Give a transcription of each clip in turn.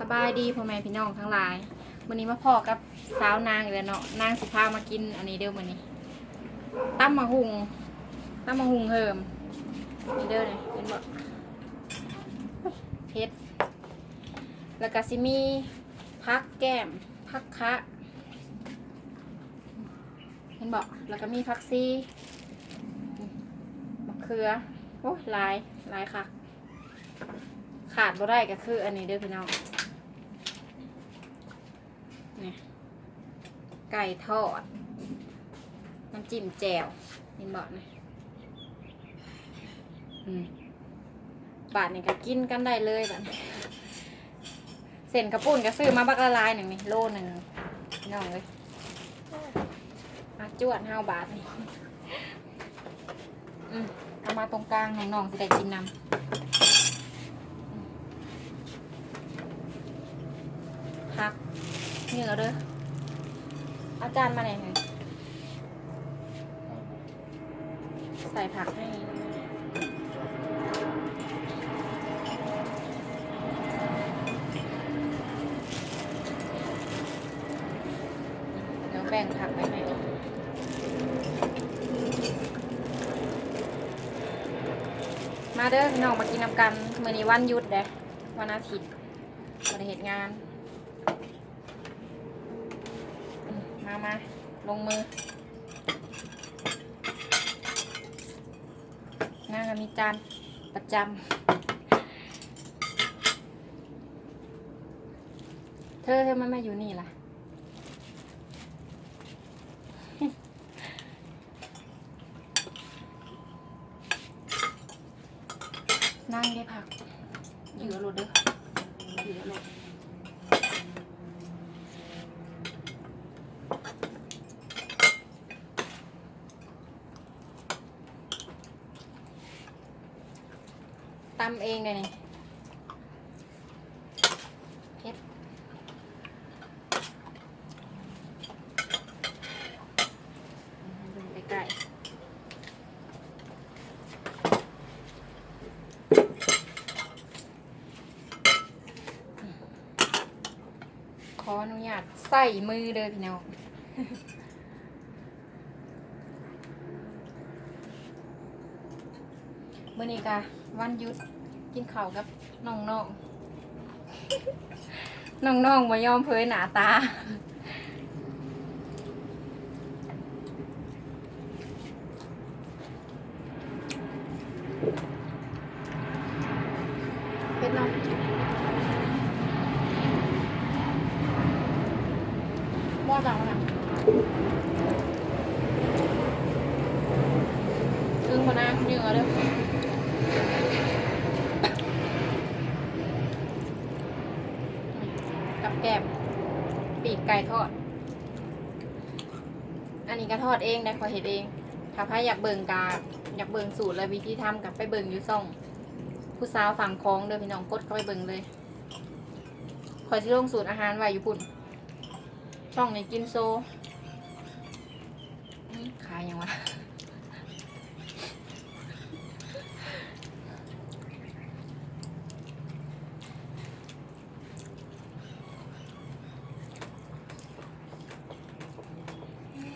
ສະບາຍດີພໍ່ແມ່ພີ່ນ້ອງທັງຫຼາຍ, ມື້ນີ້ມາພໍ້ກັບສາວນາງອີກແລ້ວເນາະ. ນາງຊິພາມາກິນອັນນີ້ເດີ້ມື້ນີ້ ຕຳໝາກຫຸ່ງ ຕຳໝາກຫຸ່ງເຮີມ ນີ້ເດີ້ ນີ້ເຫັນບໍ່ ເຜັດ. ແລ້ວກະຊິມີຜັກແກ້ມ ຜັກຄະ ເຫັນບໍ່ ແລ້ວກະມີຜັກຊີ ມະເຂືອ ໂອ້ຍ ຫຼາຍ ຫຼາຍຄັກ. ຂາດບໍ່ໄດ້ກະຄືອັນນີ້ເດີ້ພີ່ນ້ອງ ນີ້ ໄກ່ທອດ ນ້ຳຈິ້ມແຈ່ວ ເຫັນບໍ່ນີ້ ອືມ ບາດນີ້ກະກິນກັນໄດ້ເລີຍບາດນີ້. ເສັ້ນເຂົ້າປຸ້ນກະຊື້ມາບັກຫຼາຍໆໜຶ່ງນີ້ ໂລໜຶ່ງ ພີ່ນ້ອງເອີຍ. ມາຈວດເຮົາບາດນີ້ ອືມ ເອົາມາຕົງກາງ ນ້ອງໆຊິໄດ້ກິນນຳ. ຜັກ ນີ້ເດີ້ ເອົາຈານມາແດ່ເຮີ້ຍ. ໃສ່ຜັກໃຫ້ ດຽວແບ່ງຜັກໄວ້ໃຫ້. ມາເດີ້ພີ່ນ້ອງ ມາກິນນຳກັນ. ມື້ນີ້ວັນຢຸດເດ້ ວັນອາທິດ ບໍ່ໄດ້ເຮັດງານ. ມາ ມາ ລົງມື. ນາງກະມີຈານປະຈຳ. ເທີ ເທີ ມາ ມາຢູ່ນີ້ລະ. ນາງໄດ້ຜັກ ຖືເອົາໂລດເດີ້ ຖືເອົາໂລດ. ຕຳເອງເດ້ນີ້ ເຜັດ ໃກ້ໆ. ຂໍອະນຸຍາດໃຊ້ມືເດີ້ພີ່ນ້ອງ. ມື້ນີ້ກະວັນຢຸດ ກິນເຂົ້າກັບນ້ອງໆ ນ້ອງໆບໍ່ຍອມເຜີຍໜ້າຕາ. ເຜັດເນາະ ໝໍ້ຈັງນະ ອຶ້ງບໍ່ນາງ ເຫຍື່ອເດີ້. ກັບແກ້ມ ປີກໄກ່ທອດ. ອັນນີ້ກະທອດເອງໄດ໋ ຂ້ອຍເຮັດເອງ. ຖ້າໃຜຢາກເບິ່ງກະ ຢາກເບິ່ງສູດ ແລະ ວິທີທຳ ກະໄປເບິ່ງຢູ່ຊ່ອງຜູ້ສາວຝັ່ງຂອງເດີ້ພີ່ນ້ອງ ກົດເຂົ້າໄປເບິ່ງເລີຍ. ຂ້ອຍຊິລົງສູດອາຫານໄວ້ຢູ່ພຸ້ນ ຊ່ອງນີ້ກິນໂຊ. ອືມ ຂາຍຫຍັງວະ?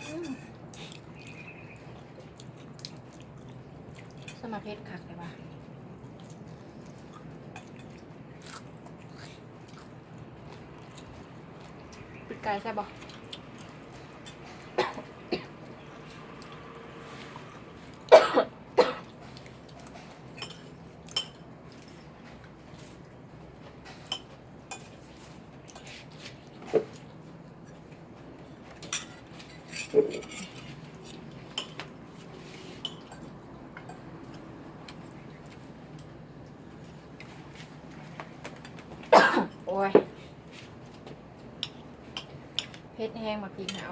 ອືມ ສະມາເຜັດຄັກແທ້ວ່າ. ປີກໄກ່ແຊບບໍ່? ໂອ້ຍ ເຜັດແຮງ ໝາກພິກຫາວ.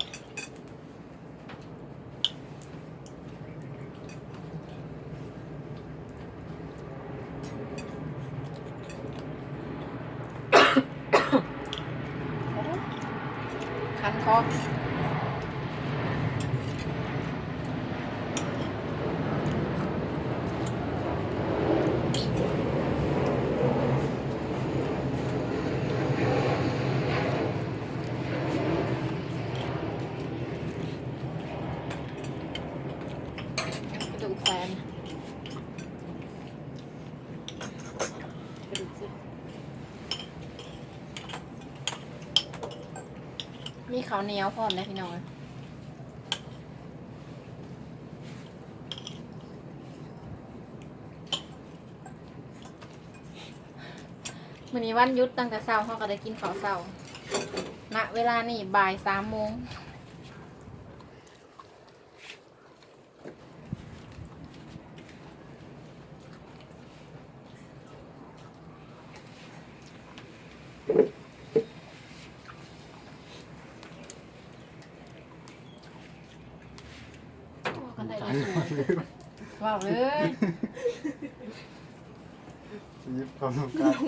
ຄັນຄໍ. ໂ ມີເຂົ້າໜຽວພ້ອມເດ້ພີ່ນ້ອງເອີຍ. ມື້ນີ້ວັນຢຸດ ຕັ້ງແຕ່ເຊົ້າເຮົາກໍໄດ້ກິນເຂົ້າເຊົ້າ ນະເວລານີ້ບ່າຍສາມໂມງ. ເວົ້າເລີຍ ຊິຍິບທອງການ ເ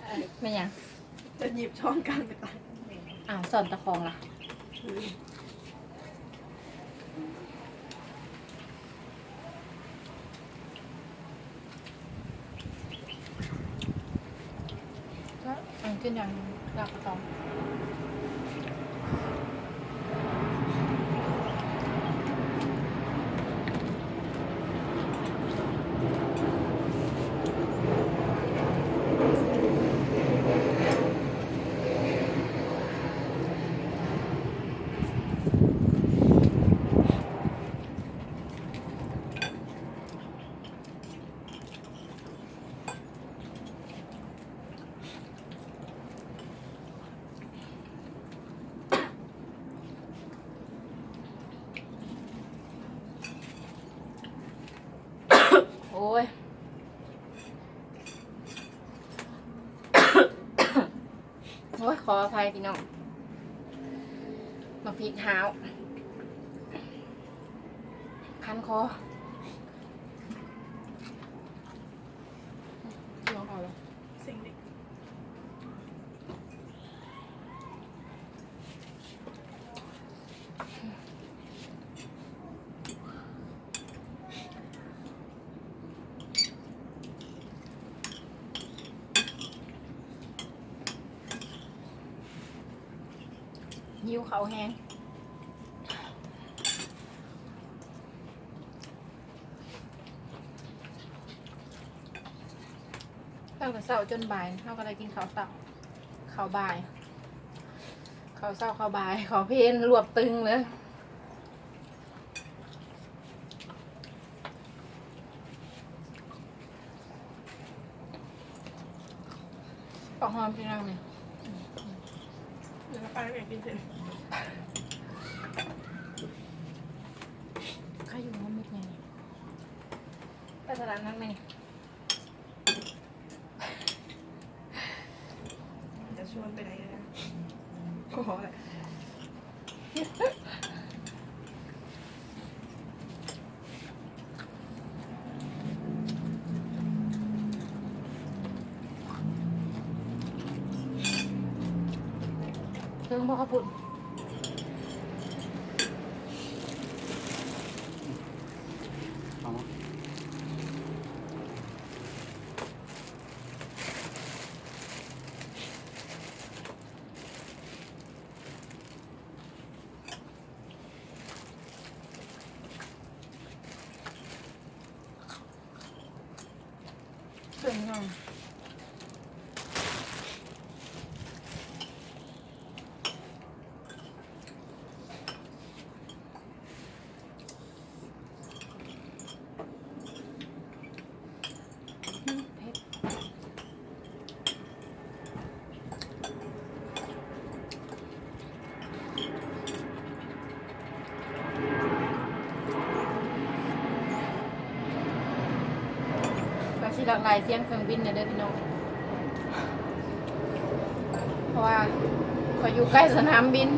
ອີ ແມ່ນຫຍັງ? ຈະຍິບທອງການໄປຕາຍ. ອ້າວ ສອນຕາຂອງລະ? ແລ້ວອັນກິນຫຍັງ? ລາບກະຕອງ. ໂອ້ຍ ໂອ້ຍ ຂໍອະໄພພີ່ນ້ອງ ໝາກພິກຫ້າວ ຄັນຄໍ. ລອງເອົາລະ ເສັງເດັກ. ຫິວເຂົ້າແຮງ. ຕັ້ງແຕ່ເຊົ້າຈົນບ່າຍ ເຮົາກໍໄດ້ກິນເຂົ້າເຊົ້າ ເຂົ້າບ່າຍ ເຂົ້າເຊົ້າ ເຂົ້າບ່າຍ ເຂົ້າເພນ ລວບຕຶງເລີຍ. ປາກຫອມຊິນັ່ງນີ້ ດຽວເຮົາໄປແມ່ກິນເສັດ ໃຄຢູ່ວ່າເມັດໃຫຍ່ ໄປຕະຫຼາດນັດແມ່. ຈະຊວນໄປໃດແລ້ວ ພໍແລ້ວ. ເທິງບໍ່ເຂົ້າປຸ້ນ ເອົາມາ. ເຄື່ອງເຮົາ ກໍຊິຫຼັ່ງໄຫຼສຽງເຄື່ອງບິນແດ່ເດີພີ່ນ້ອງ ເພາະວ່າຂ້ອຍຢູ່ໃກ້ສະໜາມບິນ.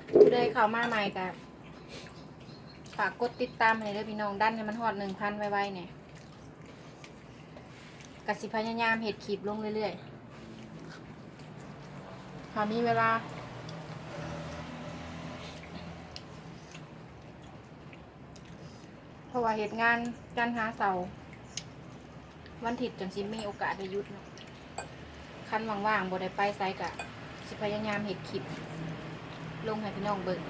ຜູ້ໃດເຂົ້າມາໃໝ່ກະຝາກກົດຕິດຕາມໃຫ້ເດີພີ່ນ້ອງ ດັນໃຫ້ມັນຮອດໜຶ່ງພັນໄວໆແດ່. ກະຊິພະຍາຍາມເຮັດຄລິບລົງເລື້ອຍໆ. ຖ້າມີເວລາ ເພາະວ່າເຮັດງານຈັນຫາເສົາ ວັນທິດຈັ່ງຊິມີໂອກາດໄດ້ຢຸດເນາະ. ຄັນວ່າງໆ ບໍ່ໄດ້ໄປໃສ ກະຊິພະຍາຍາມເຮັດຄລິບລົງໃຫ້ພີ່ນ້ອງເບິ່ງ.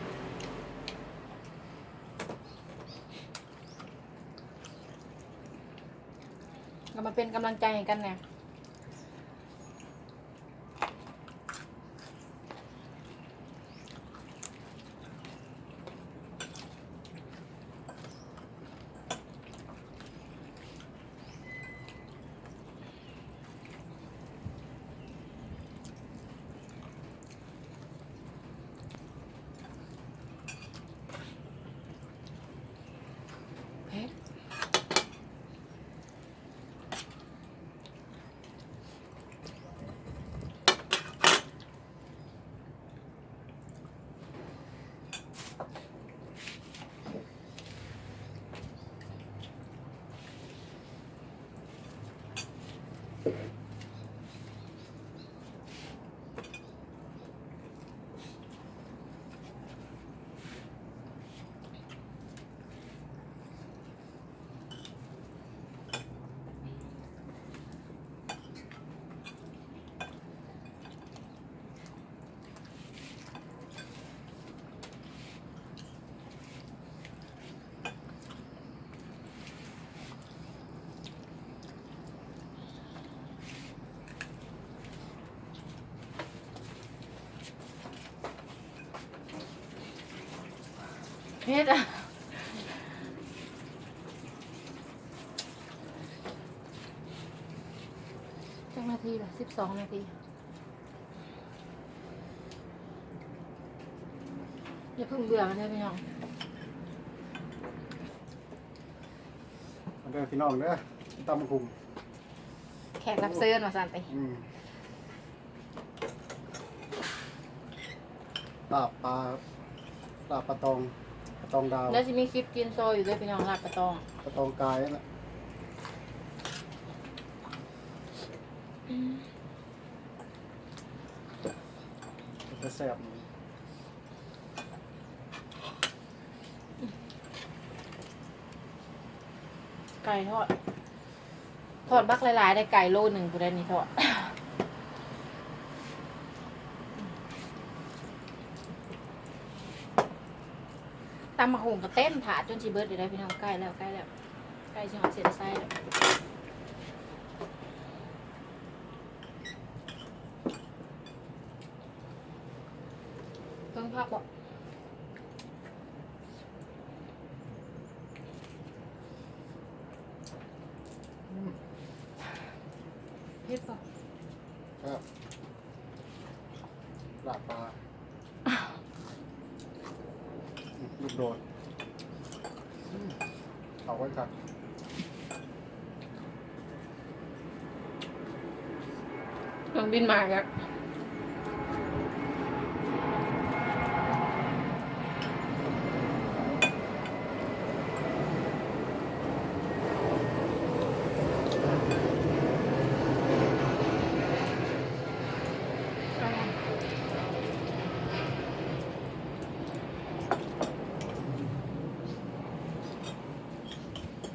ກໍມາເປັນກຳລັງໃຈໃຫ້ກັນແດ່. ເຜັດ. ເຜັດອະ. ຈັກນາທີລະ? ສິບສອງນາທີ. ຢ່າເພິ່ງເບື່ອກັນເດີພີ່ນ້ອງ. ມາເດີພີ່ນ້ອງເດີ ຕຳບັກຫຸ່ງ. ແຂກຮັບເຊີນວ່າຊັ້ນຕິ. ອືມ. ລາບປາ ລາບປາຕອງ ປາຕອງດາວ. ແລ້ວຊິມີຄລິບກິນໂຊຢູ່ເດີພີ່ນ້ອງ ລາບປາຕອງ ປາຕອງກາຍນະ. ອືມ. ເປັນຕາແຊບ. ໄກ່ທອດ ທອດບັກຫຼາຍໆ ໄດ້ໄກ່ໂລໜຶ່ງ ຜູ້ໃດນີ້ທອດ. ຕຳບັກຫຸ່ງກໍເຕັມຖາດຈົນຊິເບິດຢູ່ໄດ໋ພີ່ນ້ອງ. ໃກ້ແລ້ວ ໃກ້ແລ້ວ ໃກ້ຊິຮອດເສັ້ນໄຊແລ້ວ. ເພິ່ງພັກບໍ່? ອືມ. ເຜັດບໍ່? ແຊບ. ລາບປາ ອືມ ລູກໂດດ. ເຂົ້າກັນຄັກ. ເຄື່ອງບິນມາອີກແລ້ວ.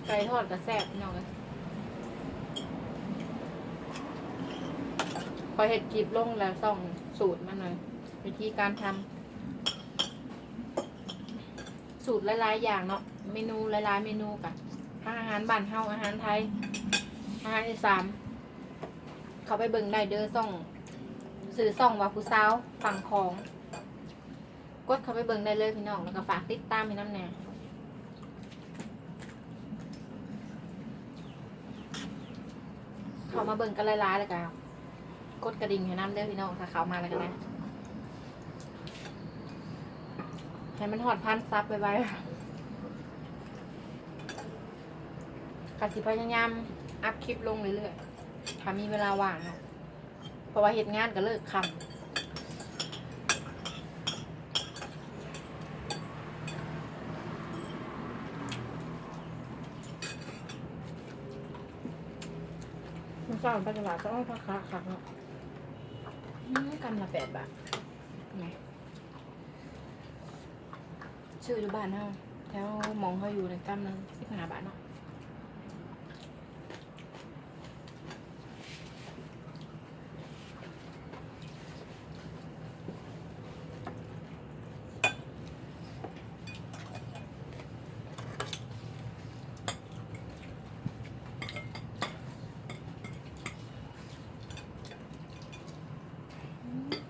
ໄກ່ທອດກໍແຊບພີ່ນ້ອງເອີຍ. ຂ້ອຍເຮັດຄລິບລົງແລ້ວ ຊ່ອງສູດມັນນະ ວິທີການທຳ ສູດຫຼາຍໆຢ່າງເນາະ ເມນູຫຼາຍໆເມນູ ກະທັງອາຫານບ້ານເຮົາ ອາຫານໄທ ອາຫານອີສານ. ເຂົ້າໄປເບິ່ງໄດ້ເດີ ຊ່ອງ ຊື່ຊ່ອງວ່າຜູ້ສາວຝັ່ງຂອງ. ກົດເຂົ້າໄປເບິ່ງໄດ້ເລີຍພີ່ນ້ອງ ແລ້ວກໍຝາກຕິດຕາມໃຫ້ນຳແດ່. ເຂົ້າມາເບິ່ງກັນຫຼາຍໆ ແລ້ວກໍກົດກະດິ່ງໃຫ້ນຳເດີພີ່ນ້ອງ ຖ້າເຂົ້າມາແລ້ວກໍໄດ້ ໃຫ້ມັນຮອດພັນຊັບໄວໆ. ກໍຊິພະຍາຍາມອັບຄລິບລົງເລື້ອຍໆ ຖ້າມີເວລາວ່າງເນາະ. ເພາະວ່າເຮັດງານກໍເລີກຄ່ຳ. ມື້ເຊົ້າໄປຕະຫຼາດ ກໍ ໂອ້ ຜັກຄາຄັກເນາະ. ອືມ ກຳລະແປດບາດ ແມ່ນ ຊື້ຢູ່ບ້ານເຮົາ ແຖວໝ່ອງເຮົາຢູ່ນີ້ ກຳລະສິບຫ້າບາດເນາະ.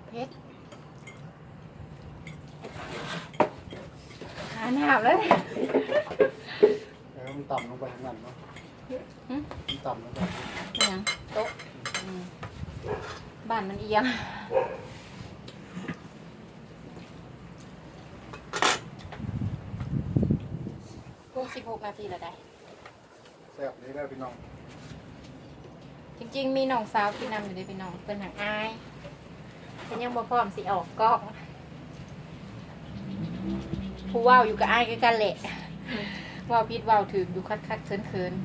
ເຜັດ ຫານ້ຳເລີຍ. ເອີ ມັນຕ່ຳລົງໄປທາງນັ້ນເນາະ. ຫຶ? ມັນຕ່ຳລົງໄປ. ເປັນຫຍັງ? ໂຕະ. ອືມ ບ້ານມັນອຽງ. ໂອ້ ສິບຫົກນາທີແລ້ວໃດ໋. ແຊບເລີຍເດີພີ່ນ້ອງ. ຈິງໆ ມີນ້ອງສາວກິນນຳຢູ່ເດ້ພີ່ນ້ອງ ເພິ່ນຫາກອາຍ ເພິ່ນຍັງບໍ່ພ້ອມຊິອອກກ້ອງ. ຜູ້ເວົ້າຢູ່ກໍອາຍຄືກັນແຫຼະ ເວົ້າຜິດເວົ້າຖືກຢູ່ ຂັດໆເຂີນໆ.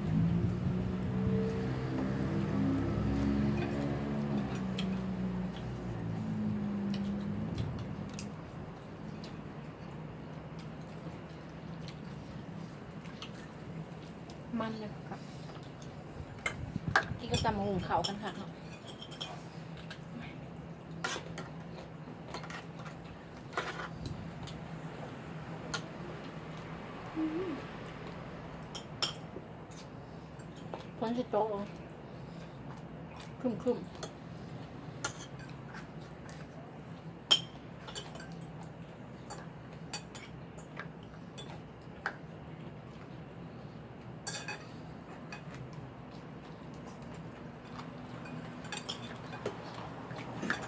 ມັນເລີຍ ກິນກັບຕຳບັກຫຸ່ງເຂົ້າກັນຄັກເນາະ. ຝົນຊິຕົກ ຄຶ້ມໆ.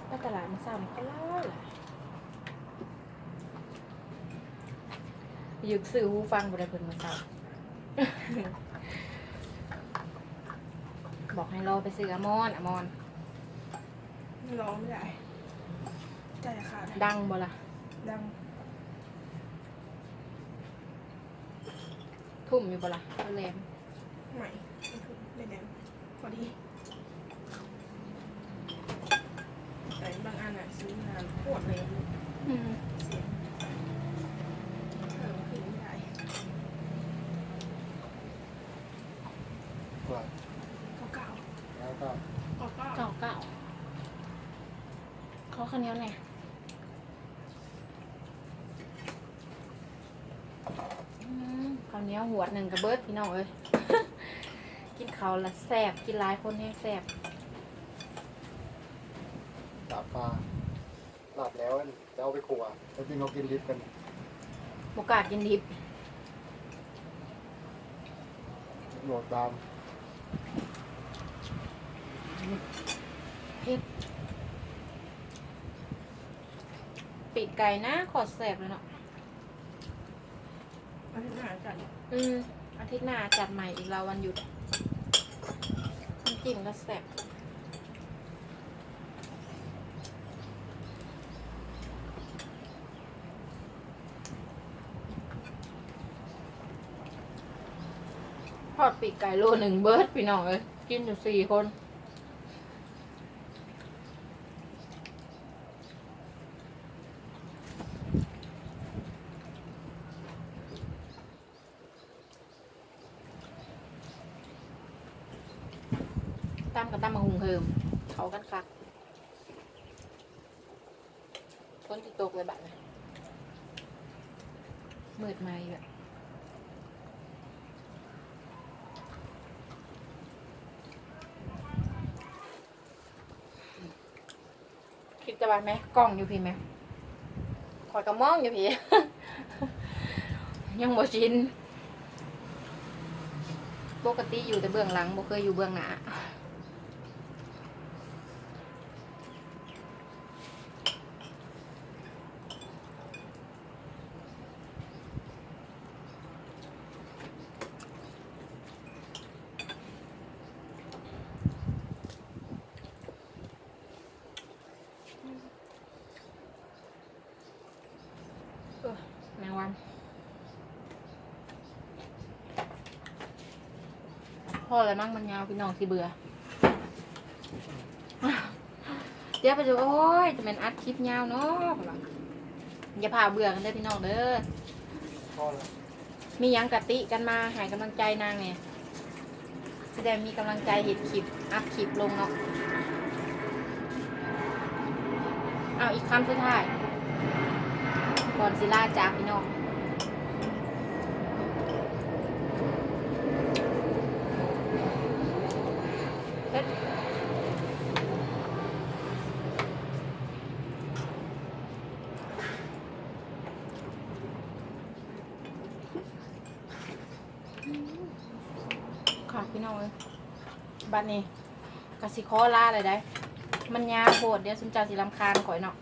ໄປຕະຫຼາດມື້ເຊົ້ານີ້ຄົນຫຼາຍຫຼາຍ. ຢາກຊື້ຫູຟັງບໍ່ໄດ້ເພິ່ນມື້ເຊົ້າ ບອກໃຫ້ລໍໄປຊື້ອາມອນ ອາມອນ ລໍບໍ່ໄດ້ ໃຈຂາດ. ດັງບໍ່ລະ? ດັງ. ທຸ່ມຢູ່ບໍ່ລະ ຫຼືແຫຼມ? ໄໝ່ ໄມ່ທຸ່ມ ໄມ່ແຫຼມ ພໍດີ. ແຕ່ບາງອັນນະຊື້ມາໂຄດແຫຼມ. ອືມ ສຽງເພີ່ມຂຶ້ນໄດ້. ເກົ້າເກົ້າ ເກົ້າເກົ້າ ເກົ້າເກົ້າ ຂໍເຂົ້າໜຽວແດ່. ອືມ ເຂົ້າໜຽວຫວດໜຶ່ງກະເບິດພີ່ນ້ອງເອີຍ. ກິນເຂົ້າລະແຊບ ກິນຫຼາຍຄົນແຮງແຊບ. ລາບປາ ລາບແລ້ວ ຈະເອົາໄປຂົ້ວ ແຕ່ຈິງເຮົາກິນດິບກັນ ບໍ່ກ້າກິນດິບ. ໂດດຕາມ ເຜັດ. ປີກໄກ່ນະ ໂຄດແຊບເລີຍເນາະ. ອາທິດໜ້າຈັດ. ອືມ ອາທິດໜ້າຈັດໃໝ່ອີກແລ້ວ ວັນຢຸດ. ນ້ຳຈິ້ມກໍແຊບ. ທອດປີກໄກ່ໂລໜຶ່ງເບິດ ພີ່ນ້ອງເອີຍ ກິນຢູ່ສີ່ຄົນ. ຕຳກໍຕຳໝາກຫຸ່ງເຮີມ ເຂົ້າກັນຄັກ. ຝົນຊິຕົກແລ້ວບາດນີ້ ມືດມາອີກແລ້ວ. ຄິດແຕ່ວ່າແມ່ ກ້ອງຢູ່ພີ້ແມ່ ຂ້ອຍກໍມອງຢູ່ພີ້ ຍັງບໍ່ຊິນ. ປົກກະຕິຢູ່ແຕ່ເບື້ອງຫຼັງ ບໍ່ເຄີຍຢູ່ເບື້ອງໜ້າ. ເອີ ແມງວັນ ພໍແລ້ວມັ້ງ ມັນຍາວ ພີ່ນ້ອງຊິເບື່ອ. ດຽວໄປດູ ໂອ້ຍ ຈະແມ່ນອັດຄລິບຍາວເນາະ ເພາະວ່າ ຢ່າພາເບື່ອກັນເດີພີ່ນ້ອງເດີ ພໍແລ້ວ ມີຫຍັງກະຕິກັນມາໃຫ້ກຳລັງໃຈນາງແດ່ ຊິໄດ້ມີກຳລັງໃຈເຮັດຄລິບ ອັດຄລິບລົງເນາະ. ເອົາ ອີກຄຳສຸດທ້າຍ ກ່ອນຊິລາຈາກພີ່ນ້ອງ ເຮັດ ຄ່ະ ພີ່ນ້ອງເອີຍ ບັດນີ້ກະຊິຂໍລາແລ້ວໃດ໋ ມັນຍາວໂພດ ດຽວຊຸມເຈົ້າຊິລຳຄານຂ້ອຍເນາະ.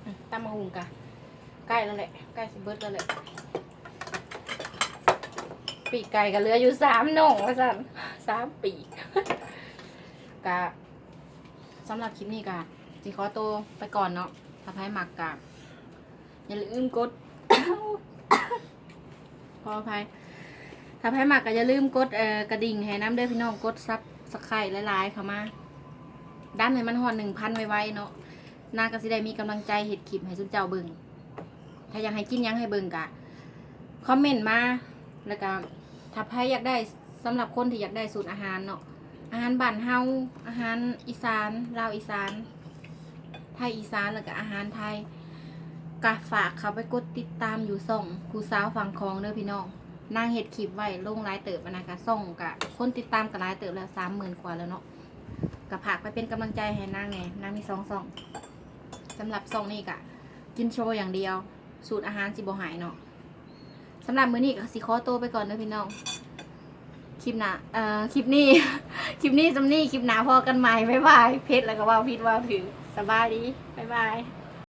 ອືມ ຕຳບັກຫຸ່ງກະໃກ້ແລ້ວແຫຼະ ໃກ້ຊິເບິດແລ້ວແຫຼະ ປີກໄກ່ກະເຫຼືອຢູ່ສາມໜໍ່ວ່າຊັ້ນ ສາມປີກ ກະ ສຳລັບຄລິບນີ້ກະຊິຂໍໂຕໄປກ່ອນເນາະ ຖ້າໃຜມັກກະ ຢ່າລືມກົດ ຂໍອະໄພ ຖ້າໃຜມັກກໍຢ່າລືມກົດ ເອີ່ ກະດິ່ງໃຫ້ນຳເດີພີ່ນ້ອງ ກົດຊັບສະໄຄຣບ໌ຫຼາຍໆເຂົ້າມາ ດັນໃຫ້ມັນຮອດໜຶ່ງພັນໄວໆເນາະ ນາກໍຊິໄດ້ມີກຳລັງໃຈເຮັດຄລິບໃຫ້ຊຸມເຈົ້າເບິ່ງ. ຖ້າຢາກໃຫ້ກິນຫຍັງໃຫ້ເບິ່ງກະຄອມເມັນມາ ແລ້ວກະຖ້າໃຜຢາກໄດ້ ສຳລັບຄົນທີ່ຢາກໄດ້ສູດອາຫານເນາະ ອາຫານບ້ານເຮົາ ອາຫານອີສານ ລາວອີສານ ໄທອີສານ ແລ້ວກະອາຫານໄທ ກະຝາກເຂົ້າໄປກົດຕິດຕາມຢູ່ຊ່ອງຜູ້ສາວຝັ່ງຂອງເດີພີ່ນ້ອງ ນາງເຮັດຄລິບໄວ້ລົງຫຼາຍເຕີບ ອັນນັ້ນກະຊ່ອງກະຄົນຕິດຕາມກະຫຼາຍເຕີບແລ້ວ ສາມໝື່ນກວ່າແລ້ວເນາະ ກະຝາກໄປເປັນກຳລັງໃຈໃຫ້ນາງແດ່ ນາງມີສອງຊ່ອງ ສຳລັບຊ່ອງນີ້ກະກິນໂຊຢ່າງດຽວ ສູດອາຫານຊິບໍ່ໃຫ້ເນາະ. ສຳລັບມື້ນີ້ກໍຊິຂໍໂຕໄປກ່ອນເດີພີ່ນ້ອງ ຄລິບໜ້າ ເອີ ຄລິບນີ້ ຄລິບນີ້ສ່ຳນີ້ ຄລິບໜ້າພໍ້ກັນໃໝ່ ບາຍບາຍ. ເຜັດແລ້ວກໍເວົ້າຜິດເວົ້າຖືກ ສະບາຍດີ ບາຍບາຍ.